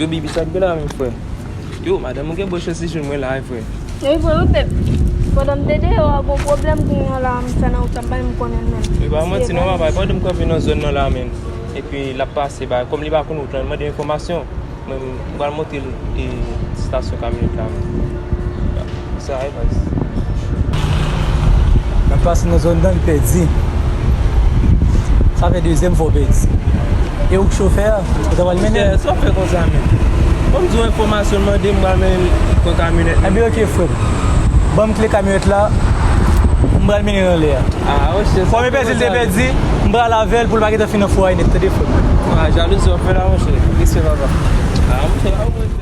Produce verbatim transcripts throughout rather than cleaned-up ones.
Yo, Bibi, sa k gen la menm, frè? Yo, madanm ou gen bon chans li jwenn mwen la, wi, frè. Wi, frè, wi, beb. Pandan m te deyò a, gon pwoblèm kounye a la, m fè nan wout la, m pa menm konnen l menm. E pa manti non, papa, pandan m kanpe nan zòn nan la, menm. Epi l ap pase, ba, kòm li pa konn wout la, li mande enfòmasyon. Mwen, m pral montre l, e, estasyon kamyonèt la, menm. Sa, e, baz. L ap pase nan zòn nan, li pèdi. Sa fè dezyèm fwa w pèdi. E ou k chofè a? Ou ta pral mennen l? Chè, sa w fè konsa, menm? Bon, m di w enfòmasyon, l mande m pral mennen l pran kamyonèt. Ebyen, oke, frè m. Ban m kle kamyonèt la, m pral mennen l anlè a. Ah, oke, sa w fè konsa, menm. Kòm li pèdi, l te pèdi, m pral avè l pou l pa gentan fin nan fwa a nèt, tande, frè m. Ah, jalouzi w ap fè la, monchè. Respè, papa. Ah, monchè, ah, monchè.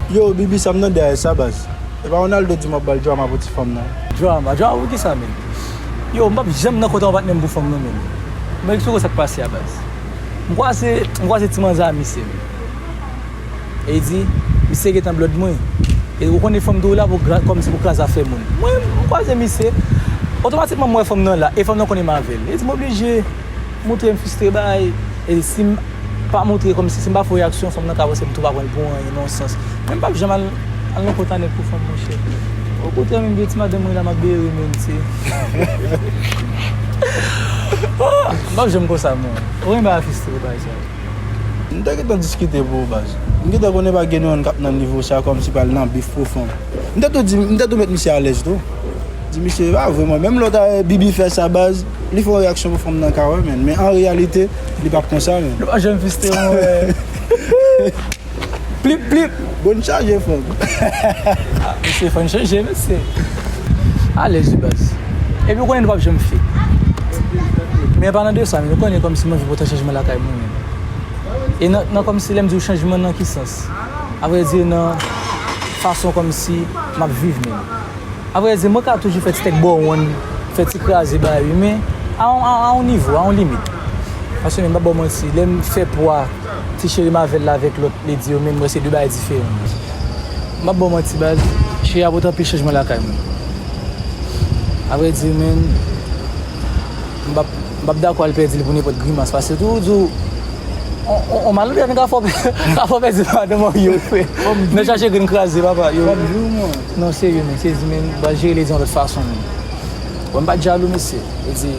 Yo, Bibi, sa m tande a, e sa, baz? E pa Ronaldo di m ap ba l drama pou ti fanm nan? Drama? Drama pou kisa, menm? Yo, m p ap janm nan kontan yon patnè m pou fanm nan, menm. M eksplike w sa k pase a, baz. M kwaze, m kwaze ti manzè a misye, menm. E li di, misye gentan blòd mwen. E ou konnen fanm tou la pou gra-, kòmsi pou kraze afè moun. Mwen, m kwaze misye, otomatikman m wè fanm nan la, e fanm nan konnen m avè l. E li di m oblije montre m fristre bay, e si m pa montre kòmsi, si m pa fè reyaksyon, fanm nan ka panse m tou pa pran l pou anyen, nan yon sans. Men m p ap janm al, al nan kont a nèg pou fanm, monchè. Okontrè, menm gen ti madanm mwen la, m ap bere, menm, se. M p ap janm konsa, mwen. Ou renmen bagay fristre, bagay sa. Nou te gentan diskite pou ou, baz. M gentan konnen pa gen youn k ap nan nivo sa, kòmsi pral nan bif pwofon. M te tou di, m te tou met misye alèz tou. Di misye, pa vre, mwen. Menm lòt a, Bibi fè sa, baz, li fè yon reyaksyon pou fanm nan ka wè, menm. Men an reyalite, li p ap konsa, menm. Nou pa janm fiste, mwen. Plip, plip. Bon, chaje fanm. Ah, mesye, fò n chanje, mesye. Alèz wi, baz. Epi ou konnen nou p ap janm fè. Men an palan de sa, men nou konnen kòmsi m anvi pote chanjman lakay mwen menm. E nan, nan kòmsi lè m di w chanjman nan ki sans? Avrèdi, nan fason kòmsi m ap viv menm. Avrèdi, mwen ka toujou fè ti tèt bò wonn, fè ti kraze bagay wi, men a yon, a, a yon nivo, a yon limit. Paske menm, m pa ba w manti, lè m fè pwa ti cheri m avè l la avèk lòt lady yo, menm mwen se de bagay diferan. M pa ba w manti, baz, cheri a pote anpil chanjman lakay mwen. Avrèdi, menm, m p ap, m p ap dakò al pèdi l pou nenpòt grimas, paske tou, tou, on, on, on malandren ka fè w, ka fè w pèdi madanm ou yo, frè. Nan chache grenn kraze, papa, yo. Non, serye, men, sezi, men, m pral jere lady yon lòt fason, men. Bon, m pa t jalou, mesye. E di,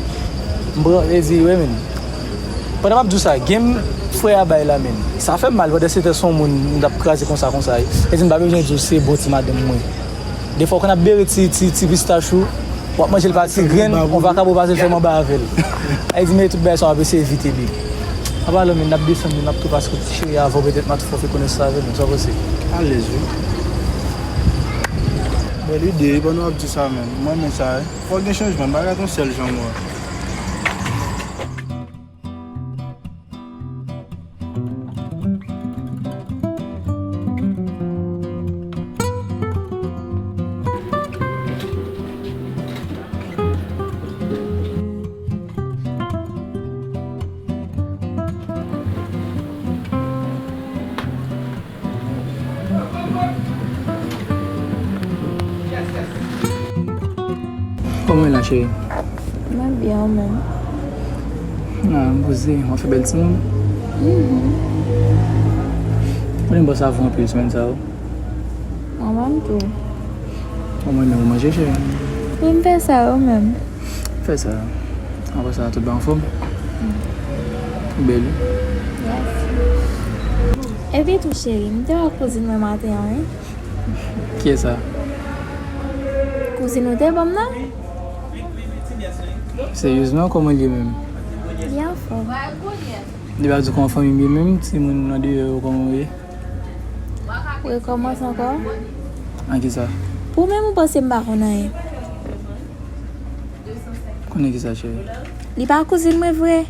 m pran, e di, wi, men. Pandan m ap di w sa, gen frè a bay la, men. Sa fè m mal, pandan se tan se yon moun m t ap kraze konsa, konsa, e di m pa bezwen di w se bon ti madanm mwen. Defwa, w konn ap bere ti, ti, ti pistach ou, w ap manje l pa ti grenn, yon vakabon pase l fè manba avè l. Ay di, men tout bagay sa w ap eseye evite li. Apa lò, men n ap desann, men n ap tou pase kote cheri avè w, petèt m a tou fè w fè konesans avè l, men sa w panse? Alèz, wi. Bèl ide, wi, pandan w ap di sa, men. Mwen, men sa, wi. Fò gen chanjman, bagay yon sèl jan, mwen. Kòman w ye la, cheri? Mwen byen, ou menm? Ah, m poze, w ap fè bèl timoun. Mhm. Ou konnen bòs la fou anpil semèn sa yo. Mwen menm tou. Ou mwen menm, ou manje, cheri? Wi, m fè sa, ou menm? Fè sa. Apre sa, tout bagay anfòm? Ou bèl, wi. Mèsi. Epi tou, cheri, m te wè kouzin mwen maten an, wi. Kiyès sa? Kouzin ou te ban m nan. Seryezman, kòman l ye menm? Li anfòm. Li pa di w kòman fanmi m ye menm, timoun nan deyò yo, kòman yo ye? Rekòmanse ankò? An kisa? Ou menm ou panse m pa konn anyen? Konnen kisa, cheri? Li pa kouzin mwen vre?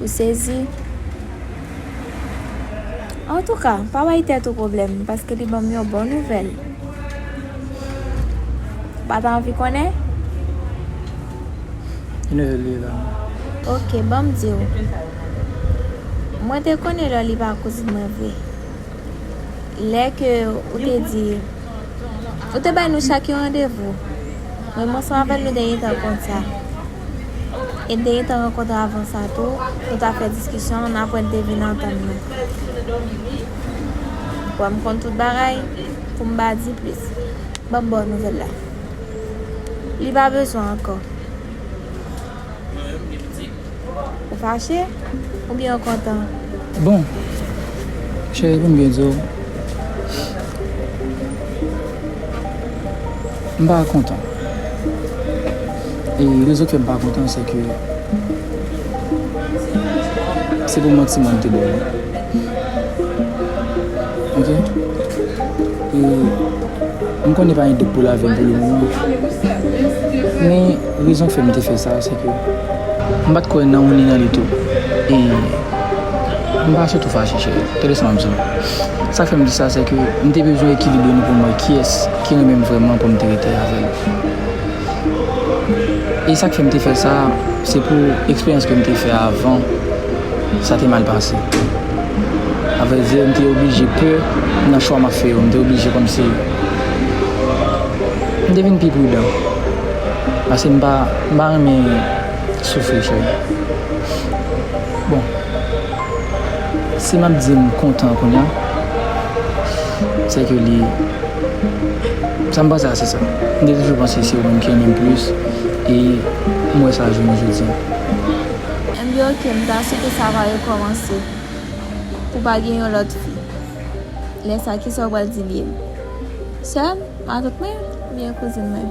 Ou sezi? Antouka, pa bay tèt ou pwoblèm, paske li ban m yon bon nouvèl. Ou pa ta anvi konnen? Ki nouvèl li ye la? Ok, ban m di w. Mwen te konnen lè li pa kouzin mwen vre. Lè ke ou te di, ou te bay nou chak yon randevou. Mwen, mwen ansanm avè l, nou te gentan konn sa. E n te gentan rankontre avan sa tou, nou t ap fè diskisyon, n apre n te vin antann nou. Bon, m konn tout bagay, pou m pa di plis. Ban m ba w nouvèl la. Li pa bezwen ankò. Ou fache? Oubyen ou kontan? Bon, cheri, pou m byen di w, m pa kontan. E rezon k fè m pa kontan, se ke se pou manti mwen m te ba w. Ok? E m konnen pa gen dout pou lavi m pou le moman. Men rezon k fè m te fè sa, se ke m pa t kwè nan youn ni nan de tou. E m pa sot ou fache, cheri. Tande sa m ap di w. Sa k fè m di sa, se ke m te bezwen ekilibre nou pou m wè kiyès ki renmen m vrèman pou m te rete avè l. E sa k fè m te fè sa, se pou eksperyans ke m te fè avan, sa te mal pase. Avrèdi, m te oblije pè nan chwa m ap fè yo. M te oblije kòmsi, m te vin pi pridan. Paske m pa, m pa renmen soufri, cheri. Bon, si m ap di m kontan kounye a, se ke li, sa m panse a se sa. M te toujou panse se ou menm ki renmen m plis, e m wè sa jounen jodi a. Ebyen, ok, m ta swete sa pa rekòmanse. Pou pa gen yon lòt fi. Lè sa, kisa w pral di l ye? Sè m, matant mwen, oubyen kouzin mwen?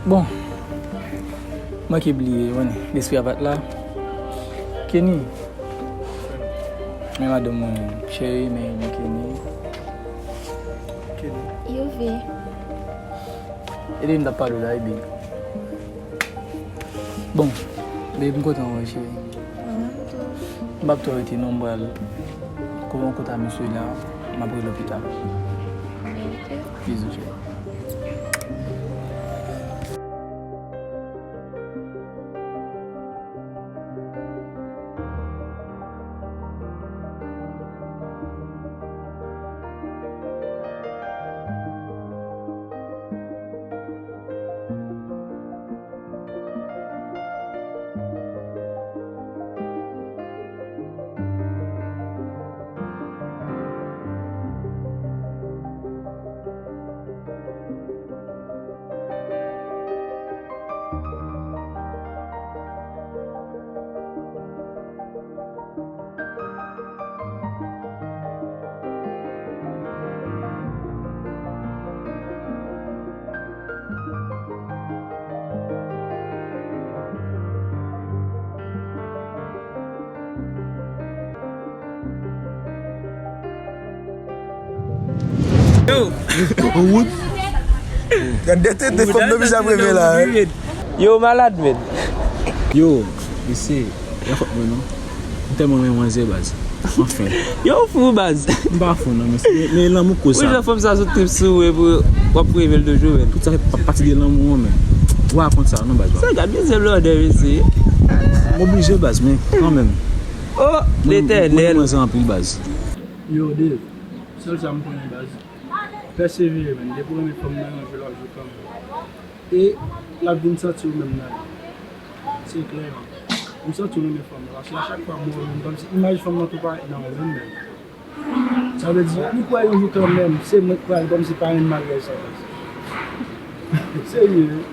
Bon, mwen ki bliye, mwen, lespri a pa t la. Kenny. Men madanm mwen, cheri, men, men Kenny. Kenny. Youvi. E de m t ap pale w la, e byen. Bon, babe, m kontan wè w, cheri. Mwen menm tou. M p ap twò rete non, m pral gon kote a mesye la, m ap rele w pita. Ok. Bizou, cheri. Yo! Wout. Gade de tete fanm nan bizap reve la, hein. Yo, malad, men. Yo, mesye, e fòt mwen non. M tèlman renmen manzè, baz. Anfen. Yo, fou, baz. M pa fou, non, mesye. Men, men lanmou koz sa. Wi, jan fanm sa sot trip sou ou, epi w ap reve l toujou, men. Tout sa fè pa pati de lanmou an, men. Ou pa konn sa, non, baz. Sa gad mizè blòdè, mesye. M oblije, baz, men kanmenm. Oh, Letènèl. Mwen, mwen, mwen anpil, baz. Yo, Dave, sèl sa m konnen, baz. Pèsevere, men. Depi w renmen fanm nan, yon jou l ap jou kanmenm. E l ap vin santi w menm nan li. Se klè, wi. M santi w renmen fanm nan. Paske a chak fwa m wè w, menm kòmsi imaj fanm nan tou parèt nan ou menm, menm. Sa vle di, m kwè yon jou kanmenm, se mwen k pral kòmsi parenn maryaj sa, baz. Serye, wi.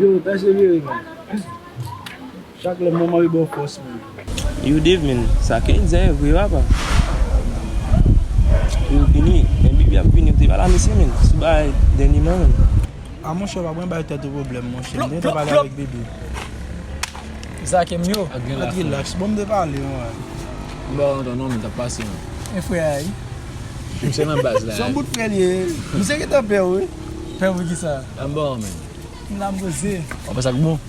Yo, pèsevere, menm. Chak lè manman yo ba w fòs, menm. Yo, Dave, menm, sa Kenny di a e vre, papa. Yo vini, men Bibi ap vini, ou te pa la, mesye, menm. Sou bagay dènyèman, menm. A, monchè, pa pran bay tèt ou pwoblèm, monchè. M te gentan pale avèk Bibi. Sa ke m yo. Ak gen la. Relax. Bon, m te pale, wi. M pa antann non, m t ap pase, non. E frè a, wi. M se nan baz la. Se yon bout frè l ye. Misye gentan pè w, wi. Pè w pou kisa? M pa anmen. M la, m poze. W ap pase ak bon?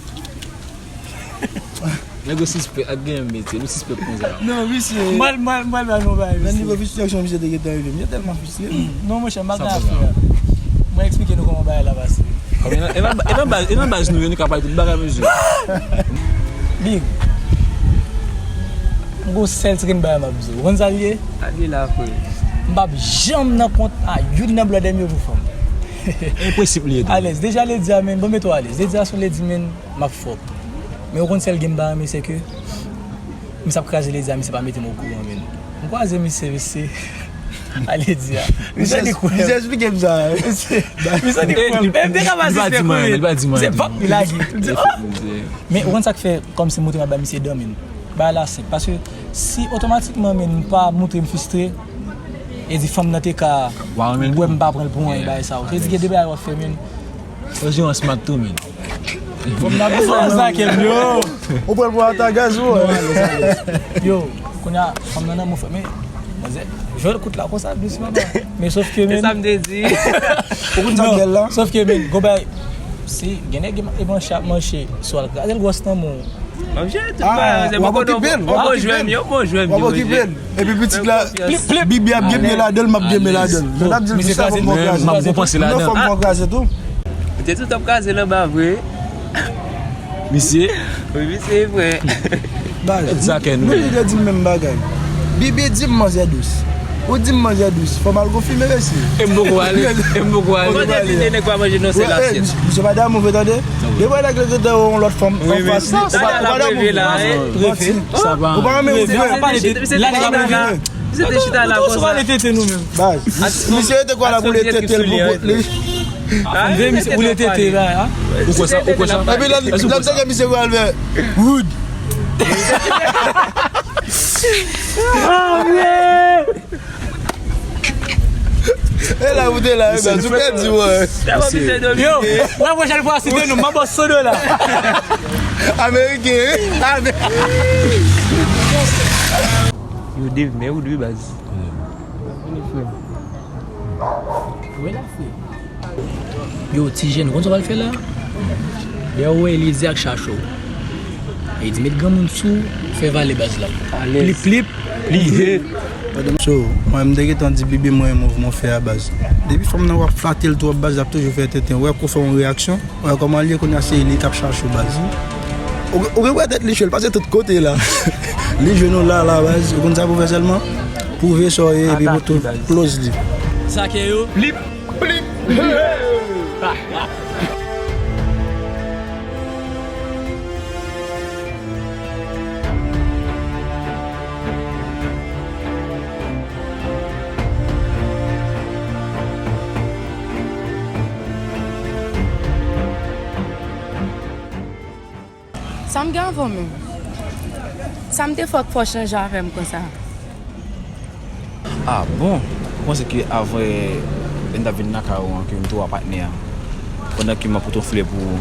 Nèg yo sispèk ak gen metye, nou sispèk konsa. Non, visye. Mwen, mwen, mwen, ba nou bay, nan nivo fistreksyon, misye te gentan rive. Misye tèlman fistre. Non, monchè, m pa gen afè. Mwen eksplike nou kòman bagay la pase. E nan, e nan, e nan baz, e nan baz nou yo, nou ka pale tout bagay, mesye. Big. M gon sèl tren bagay m ap di w. Ou konn sa l ye? Sa l ye la, frè? M p ap janm nan kont a youn nan blòdè m yo pou fanm. E prensip li ye tou. Alèz, deja ledi a, men, bon, mete w alèz. Ledi a se yon ledi, men, m ap fòk. Men ou konn sèl gen m pa renmen, se ke misye ap kraze ledi a, misye pa mete m okouran, men. M kwaze misye, misye. Ale di a. Misye di kwè. Misye eksplike m sa. Misye, misye di kwè. M te ka pa di kwè. Misye pap, li lage. M di, oh! Men ou konn sa k fè kòmsi m montre m ap bay misye dan, men. Bagay la senp. Paske si otomatikman, men, m pa montre m fistre, e di fanm nan te ka wè m pa pran l pou anyen, bagay sa yo. Se di gen de bagay w ap fè, men. Ou jwe an smat tou, men. Fòm nan pou sa, sa ke m yo. Ou pran l pou ata gaz ou, wè. Yo, kounye a, fanm nan nan mou fè, men, manzè, jwe l kout la konsa, dousman, men sof ke, men. E sa m te di. Ou konn sa m gen la? Sof ke, men, gon bagay, si, gen nèg e manche ap manche, sou al kraze l gwòs nan mou. M ap jere tout bagay, manzè, w ap okipe l, w ap okipe l. Bon jwè m yo, bon jwè m yo, w ap okipe l. Epi pitit la, Bibi ap gen men ladan l, m ap gen men ladan l. Mwen t ap di l, misye fòk mwen kraze. M ap gon panse ladan. Fòk mwen kraze tou. Ou te tout ap kraze l anba vre. Misye. Wi, misye vre. Baz, nou tou de di m menm bagay. Bibi di m manzè dous. Ou di m manzè dous. Fò m al konfime mesye. E m poko ale. E m poko ale. Ou te di nèg pa manje nan sèl asyèt. Misye pa damou vre, tande. Depi nèg la gentan yon lòt fanm anfas li, ou pa damou vre. Manti. Ou pa renmen ou vre. Misye te chita la. Misye te chita la konsa. Baz, misye te kwè la pou l tete l pou kont li. Veye misye pou l tete la. Ou kwè sa, ou kwè sa? Epi lè, lè m tande misye pral fè Wood. E la ou te la, e baz, ou pèdi, wè. Yo, la pwochèn fwa, site nou, m ap ba w san dola. Ameriken, wi. Yo, Dave, men ou dwe baz. Vini, frè m. Wè la, frè. Yo, ti jèn, ou konn sa w pral fè la? Lè w wè Eliezer ak Chacho, e di met granmoun sou, fè vale baz la. Plip, plip. Pliye. So, mwen, m te gentan di Bibi mwen move mwen fè a baz. Depi fanm nan w ap flate l twòp baz, l ap toujou fè tenten. Wè, kou fè yon reyaksyon. Wè kòman l ye kounye a, se li k ap chache w baz. Ou, ou gen wè tèt li cho, l pase tout kote la. Li jwenn ou la, la baz. Ou konn sa pou fè sèlman? Pwouve sa w ye epi pou tou close li. Sa ke yo? Plip, plip. Sa m gen avè w menm? Sa m te fè w k fè w chanje avè m konsa? Ah bon, ou panse ke avan, eh, lè m t ap vin lakay ou an, ke m te wè patnè a, pandan ke m ap pote yon flè pou ou,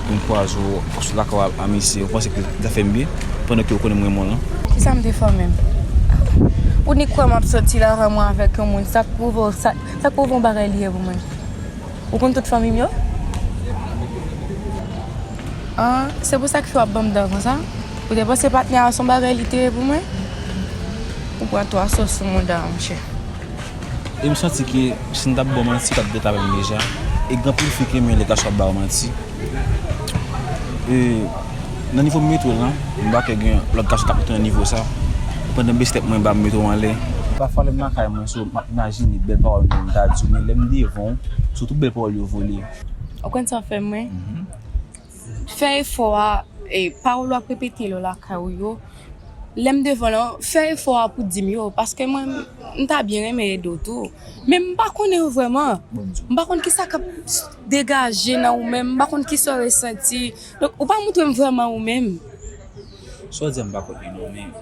pou m kwaze w sou lakay w a misye, ou panse ke li ta fè m byen, pandan ke ou konnen m renmen w lan? Kisa m te fè w menm? Ou ni kwè m ap sòti lakay mwen avèk yon moun, sa k pwouve w, sa, sa k pwouve yon bagay li ye pou mwen? Ou konn tout fanmi m yo? Ah, se pou sa k fè w ap ban m dan konsa? Ou te panse patnè a se yon bagay li te ye pou mwen? Ou pran twa sòs sou mouda w, monchè. E m santi ke si m t ap ba w manti, w t ap dèt avè m deja. E gen anpil fi ki renmen lè gason ap ba yo manti. E nan nivo m mete w lan, m pa kwè gen lòt gason k ap mete w nan nivo sa. Ou pran nan bestèp mwen, ba m mete w anlè. Pafwa lè m lakay mwen, so, m ap imajine bèl pawòl mwen ta di w, men lè m devan w, sou tout bèl pawòl yo vole. Ou konn sa w fè mwen? Fè efò a, e, pawòl w ap repete lè w lakay ou yo. Lè m devan w lan, fè efò a pou di m yo, paske mwen, m ta byen renmen ede w tou. Men m pa konnen w vrèman. M pa konn kisa k ap degaje nan ou menm, m pa konn kisa w resanti. Donk, ou pa montre m vrèman ou menm. Sa w di a m pa konprann non, men.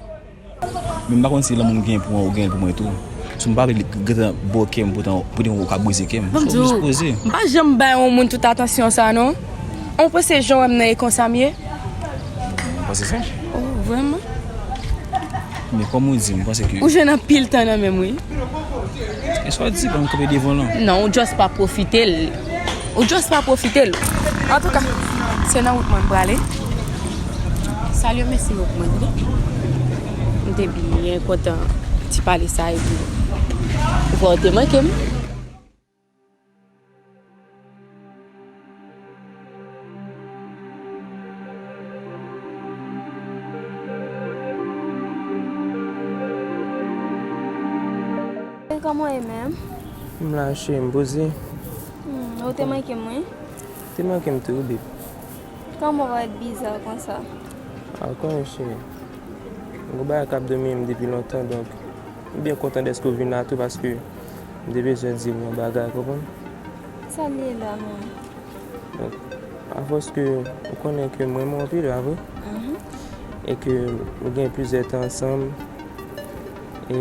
Men m pa konn si lanmou m gen pou ou, ou gen pou mwen tou. Si m pa vle li gentan ba w kè m, poutan, poutan ou ka brize kè m. Ban m di w, m pa janm bay yon moun tout atansyon sa non. Ou panse jan w wè m nan e konsa m ye? Ou panse sa? Oh, vrèman? Men kòm ou di, m panse ke. Ou jwenn anpil tan nan men m, wi. E sa w di, ban m kanpe devan w lan. Non, ou just pa pwofite l. Ou just pa pwofite l. Antouka, se nan wout mwen m prale. Salye, mèsi pou mwen tou. M te byen kontan ti pale sa epi ou fè w te manke m. Kòman w ye menm? M la, cheri, m poze. Hmm, ou te manke m, wi. Te manke m tou, babe. Kòman w ap biza konsa? A, ou konnen, cheri. Gon bagay k ap domine m depi lontan, donk, m byen kontan dèske w vin la tou, paske m te bezwen di w yon bagay, konprann? Sa l ye la menm? Donk, afòs ke ou konnen ke m renmen w anpil, pa vre? Mhm. E ke nou gen plizyè tan ansanm, e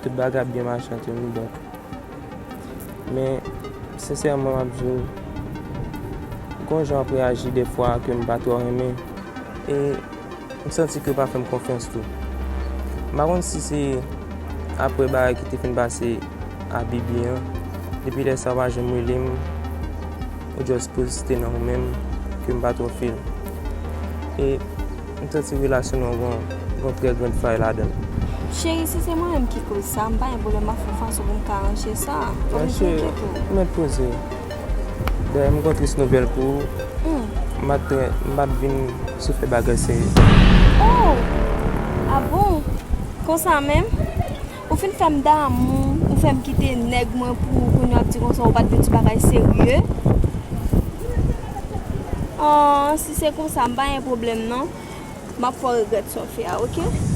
tout bagay ap byen mache ant nou, donk. Men, sensèman, m ap di w, gon jan w ap reyaji defwa ke m pa twò renmen. E m santi ke w pa fè m konfyans tou. M pa konn si se apre bagay ki te fin pase a Bibi an, depi lè sa w pa janm rele m, ou just poste nan ou menm, ke m pa twò feel. E m santi relasyon nou an gon, gon trè grann fay ladan l. Cheri, si se mwen menm ki koz sa, m pa gen pwoblèm, m ap fè yon fason pou m ka ranje sa. Fò m enkyete w. Mèt poze. Dayè, m gon tris nouvèl pou ou. Hmm. M pa t, m pa t vin sou fè bagay serye. Oh! A bon? Konsa menm? Ou fin fè m damou, ou fè m kite nèg mwen pou ou, kounye a w ap di konsa ou pa t vle ti bagay serye. Oh, si se konsa, m pa gen pwoblèm non. M ap fè w regrèt sa w fè a, oke?